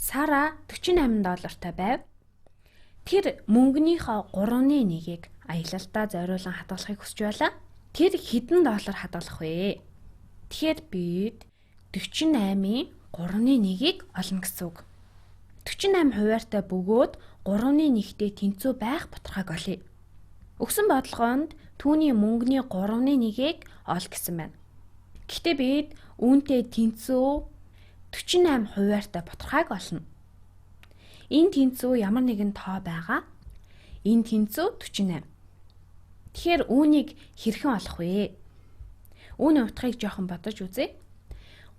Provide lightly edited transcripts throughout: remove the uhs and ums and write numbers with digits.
Сара 48 доллартай байв. Тэр мөнгөнийхөө 3-ны 1-ийг аялалдаа зориулан хадгалахыг хүсэж байлаа. Тэр хэдэн доллар хадгалах вэ? Тэгэхээр бид 48-ийн 3-ны 1-ийг олно гэсэн үг. 48 хуваартай бөгөөд 3-ны 1-тэй тэнцүү байх бутархайг олъё. Өгсөн бодлогонд түүний мөнгөний 3-ны 1-ийг ол гэсэн байна. Гэхдээ бид үүнтэй тэнцүү 48 хуваартай бутархайг олно. Энэ тэнцүү ямар нэгэн тоо байгаа. Энэ тэнцүү 48. Тэгэхээр үүнийг хэрхэн олох вэ? Үүний утгыг жоохон бодож үзье.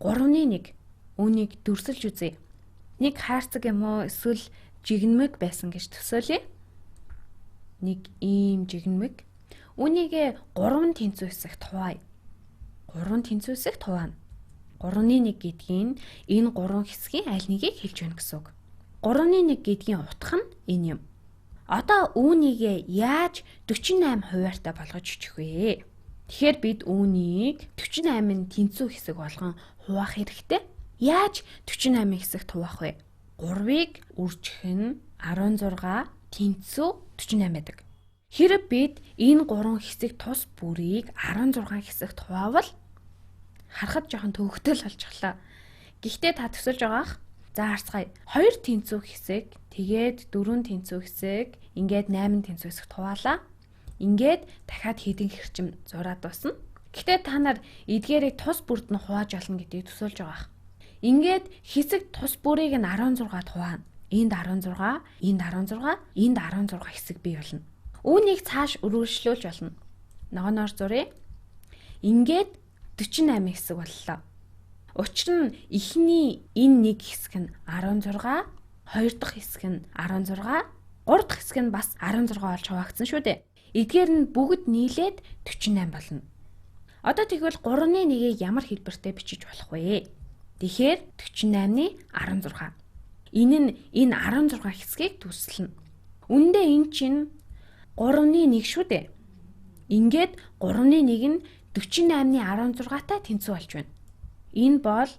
3-ны 1 үүнийг дүрсэлж үзье. Нэг хайрцаг юм уу эсвэл жигнэмэг байсан гэж төсөөлье. Нэг ийм жигнэмэг. Үүнийг 3 тэнцүү хэсэгт хуваая. 3 тэнцүү хэсэгт хуваана. 3-ны 1 гэдгийг энэ 3 хэсгийн аль нэгийг хэлж байна гэсэн үг. 3-ны 1 гэдгийн утга нь энэ юм. Одоо үүнийг яаж 48 хуваартай болгож бичих вэ? Тэгэхээр бид үүнийг 48-ын тэнцүү хэсэг болгон хуваах хэрэгтэй. Яаж 48 хэсэгт хуваах вэ? 3-ыг үржих нь 16 тэнцүү 48 байдаг. Хэрэв бид энэ 3 хэсэг тус бүрийг 16 хэсэгт хуваавал харахад жоохон төвөгтэй л болчихлоо. Гэхдээ та төсөөлж байгаах. За, харцгаая. 2 тэнцүү хэсэг, тэгээд 4 тэнцүү хэсэг, ингээд 8 тэнцүү хэсэгт хуваалаа. Ингээд дахиад хэдэн хэрчим зураад дуусна. Гэхдээ та нар эдгээрийг тус бүрд нь хувааж олно гэдгийг төсөөлж байгаах. Ингээд хэсэг тус бүрийг нь 16-д хуваана. Энд 16, энд 16, энд 16 хэсэг бий болно. Үүнийг цааш үргэлжлүүлж болно. Ногооноор зуръя. Ингээд 48 хэсэг боллоо. Учир нь эхний энэ нэг хэсэг нь 16, хоёр дахь хэсэг нь 16, гурав дахь хэсэг нь бас 16 болж хуваагдсан шүү дээ. Эдгээр нь бүгд нийлээд 48 болно. Одоо тэгвэл 3-ны 1-ийг ямар хэлбэртэй бичиж болох вэ? Тэгэхээр 48-ны 16. Энэ нь энэ 16 хэсгийг төсөлнө. Үүндээ энэ чинь 3-ны 1 шүү дээ. Ингээд 3-ны 1 нь 48-ны 16-тай тэнцүү болж байна. Энэ бол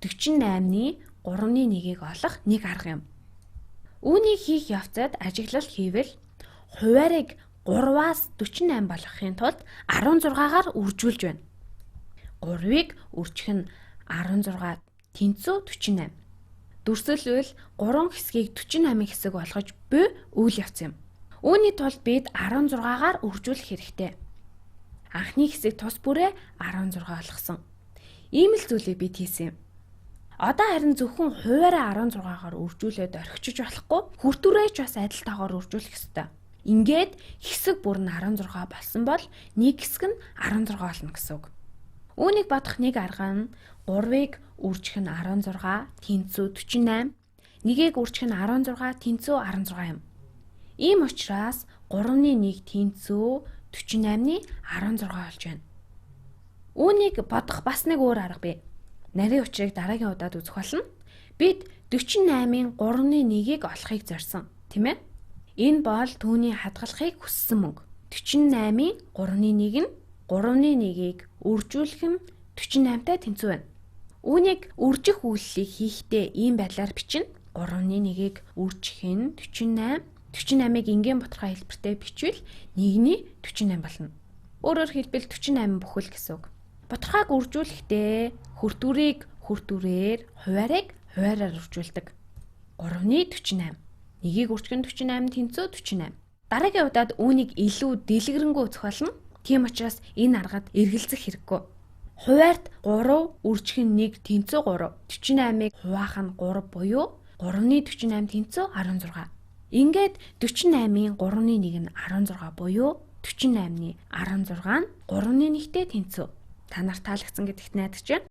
48-ны 3-ны 1-ийг олох нэг арга юм. Үүнийг хийх явцад ажиглалт хийвэл хуваарийг 3-аас 48 болгохын тулд 16-гаар үржүүлж байна. 3-ыг үржих нь 16 тэнцүү 48. Дүрсэлвэл 3 хэсгийг 48 хэсэг болгож буй үйл явц юм. Үүний тулд бид 16-гаар үржүүлэх хэрэгтэй. Анхны хэсэг тус бүрээ 16 болгосон. Ийм л зүйлийг бид хийсэн юм. Одоо харин зөвхөн хуваараа 16-гаар үржүүлээд орхичиж болохгүй, хүртүүрээ ч бас адил тоогоор үржүүлэх ёстой. Ингээд хэсэг бүр нь 16 болсон бол нэг хэсэг нь 16 болно гэсэн үг. Үүнийг бодох нэг арга нь 3-ыг үржих нь 16 тэнцүү 48, 1-ийг үржих нь 16 тэнцүү 16 юм. Ийм учраас 3-ны 1 тэнцүү 48-ны 16 болж байна. Үүнийг бодох бас нэг өөр арга бий. Нарийн учрыг дараагийн удаад үзэх болно. Бид 48-ын 3-ны 1-ийг олохыг зорьсон, тийм ээ? Энэ бол түүний хадгалахыг хүссэн мөнгө. 48-ын 3-ны 1 нь 3-ны 1-ийг үржүүлэх нь 48-тай тэнцүү байна. Үүнийг үржих үйлдлийг хийхдээ ийм байдлаар бичнэ. 3-ны 1-ийг үржих нь 48. 48-ыг энгийн бутархай хэлбэртэй бичвэл 1-ний 48 болно. Өөрөөр хэлбэл, 48 бүхэл гэсэн үг. Бутархайг үржүүлэхдээ хүртүүрийг хүртүүрээр, хуваарийг хуваараар үржүүлдэг. 3-ны 48. 1-ийг үржих нь 48 тэнцүү 48. Дараагийн удаад үүнийг илүү дэлгэрэнгүй үзэх болно. Тийм учраас энэ аргад эргэлзэх хэрэггүй. Хуваарьт 3 үржих нь 1 тэнцүү 3. 48-ыг хуваах нь 3 буюу 3-ны 48 тэнцүү 16. Ингээд 48-ын 3-ны 1 нь 16 буюу 48-ны 16 нь 3-ны 1-тэй тэнцүү. Та нарт таалагдсан гэдэгт найдаж байна.